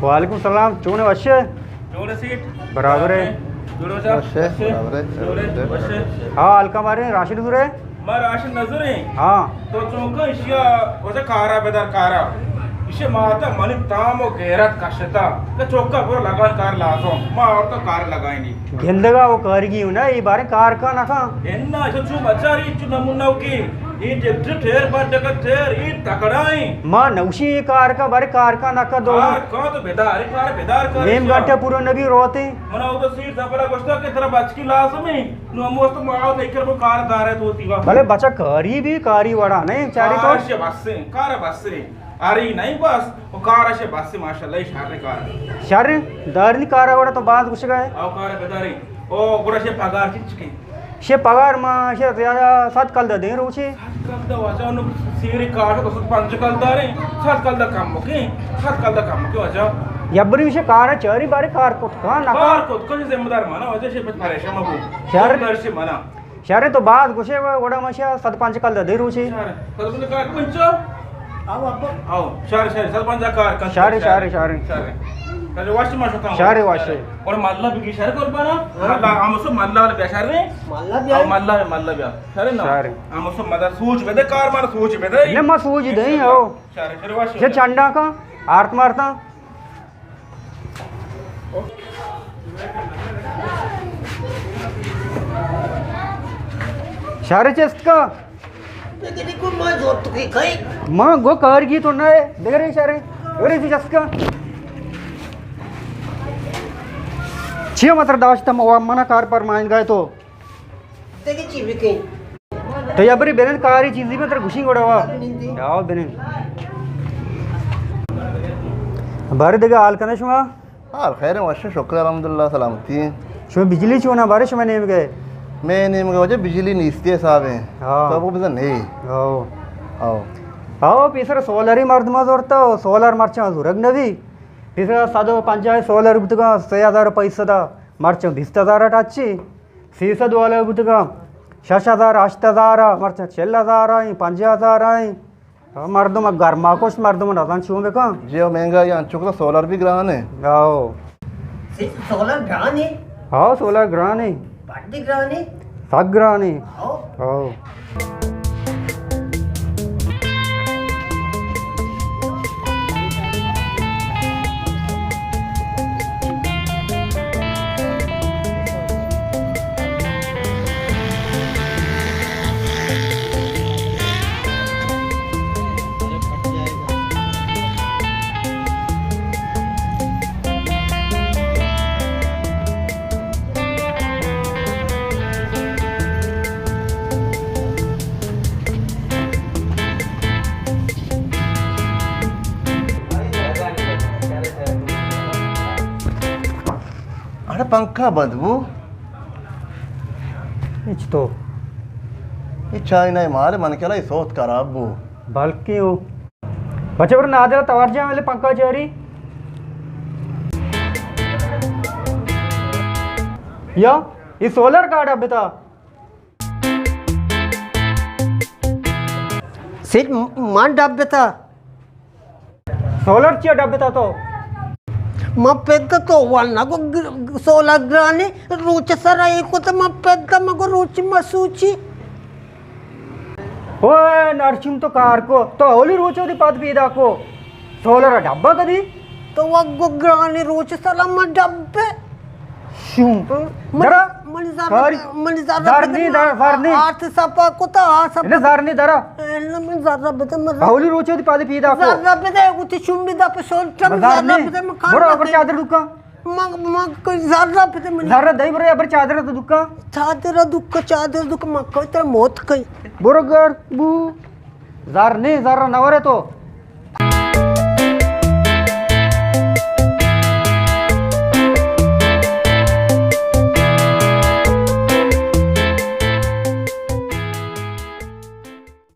وعلیکم السلام، چون ئے، وش ئے؟ جوڑ ئے سیٹھ؟ برابر ئے۔ جوڑ ئے بچا؟ وش ئے، وش ئے؟ برابر ئے۔ جوڑ ئے، وش ئے؟ ہاں، ہلکا مارے، راشن زورے؟ ما راشن نہ زوریں۔ ہاں۔ تو چونکا اشیا وجہ کارا بدار کارا۔ اشی ماتا منی تام و غیرت کشتا۔ کہ چوکا برو لگان کار لازم۔ ما اور تو کار لگائیں نی۔ گندگا و کارگی ہوں نا، اے بارے کار کا نہ کا۔ انا، ایسا چو بچاری، چو نمونہ کی۔ اے ٹریکٹر ٹیر بار ڈکا ٹیر، اے تکڑائیں۔ ما نوشی اے کار کا، بارے کار کا نہ کا دو۔ کار کا تو بدار، کار بدار کار نیم گھنٹہ پورا نبی روتے۔ منا او تو سیٹھ زبرا گوشتا کہ ترا بچکی لازم ہے۔ نو ہم واسطہ ما آو تئی کر کو کار دار ہے تو تیوا۔ بلے بچا کاری بھی کاری وڑا نہیں، چاری تو۔ کار شے بس ہے، کار بس ہے۔ اری نہیں بس، او کار شے بس ہے، ماشاءاللہ، شر کار۔ شر دار نہیں کار وڑا تو باز گوشگا ہے۔ او کار بداری۔ او گڑا شے پگار چچکے؟ شے پگار ما شے زیادہ سد کلدہ دیں روچے۔ سد کلدہ واجہ نو سیری کار تو سد پنج کلدہ رے، سد کلدہ کم کے، سد کلدہ کم کے واجہ۔ یبری شے کار چاری بارے کار کت کا نہ کا۔ کار کت کا ذمہ دار منا واجہ شے پریشان مبو۔ شر۔ ذمہ دار شے منا۔ شر تو باز گوشے گڑا ما شے سد پنج کلدہ دیں روچے۔ شر۔ سد پنج کار کنچو؟ آو ابا۔ آو، شر، شر، سد پنج کار کن۔ شر، شر، شر۔ شر۔ شر واش ما شتا۔ شر واش۔ اور ملا بگی شر قربانا۔ ہاں۔ ملا، ہم سو ملا بیا شر نے۔ ملا بیا۔ آو، ملا، ملا بیا۔ شر نا۔ شر۔ ہم سو ملا سوچ بدے کار مار سوچ بدے۔ نے ما سوچ دیں، آو۔ شر، شر واش۔ یہ چنڈا کا، آرت مارتا۔ شارے چست کا؟ بگڑی کو ما زور تو کی کئی؟ ما گو کار کی تو نہ ہے، بگڑے شارے، بگڑے چست کا؟ چیا متر داشتم، منا کار پر مائن گئے تو۔ دگہ چی بکن؟ تو یا بری بنن کاری چیزی بہ تر گوشی گڑا وا۔ بنن دی۔ آو بنن۔ بارے دگہ حال کنے شما؟ حال خیر ہے، وش، شکر الحمدللہ، سلامتی ہے۔ شما بجلی چونا بارے شما نیمگے؟ میں نیمگے وجہ بجلی نیستی حساب ہے۔ ہاں۔ تو وہ بزن نہیں۔ آو۔ آو۔ آو، پیسر سولری مردمہ زورتا، سولر مرچاں زورگ نبی۔ پیسر صد و پنجاہ سولر بوتگا، سہ ہزار پیسہ دا، مرچاں بیست ہزار ٹچی۔ سیصد والا بوتگا، شش ہزار، ہشت ہزار، مرچاں چل ہزار آئیں، پنجاہ ہزار آئیں۔ مردم گرما کشت، مردم نزان چون بکن۔ جی، او مہنگا یا انچو کتا سولر بھی گران ہے۔ آو۔ سولر گران ہے؟ آو، سولر گران ہے۔ بڑی گران ہے؟ سک گران ہے۔ آو۔ آو۔ اڑے پنکھا بند بو۔ اچ تو۔ اے چائنا مال من کلا اے سوت خراب بو۔ بلکیں او۔ بچہ بر نادر توار جان والے پنکھا چاری۔ یا، اے سولر کارڈ ابتا۔ سیٹ من ڈب بتا۔ سولر چیا ڈب بتا تو؟ من پد تو ون نگو گر-، سولر گرانی روچ سر ای کو تو من پد مگو روچ مسوچی۔ اوئے نرچم تو کار کو، تو اولی روچ دی پد پیدا کو۔ سولر ڈبا کدی؟ تو وگو گرانی روچ سر من ڈبے۔ شوم۔ من، درا۔ من زر، کاری۔ من زر زر نی، در، زر نی۔ آت سپا کتا، آ سپا۔ نے زر نی درا۔ من زر بدے من۔ اولی روچ دی پد پیدا کو۔ زر بدے، گوتی شوم بدا پہ سول ٹم زر زر نی۔ بدے من کار برو، ابر چادر دکا۔ من، من کوئی زر بدے من۔ زر دئی برو، ابر چادر تو دکا۔ چادر دکا، چادر دکا، من کوئی تر موت کئی۔ برو گر بو۔ زر نی، زر نورے تو۔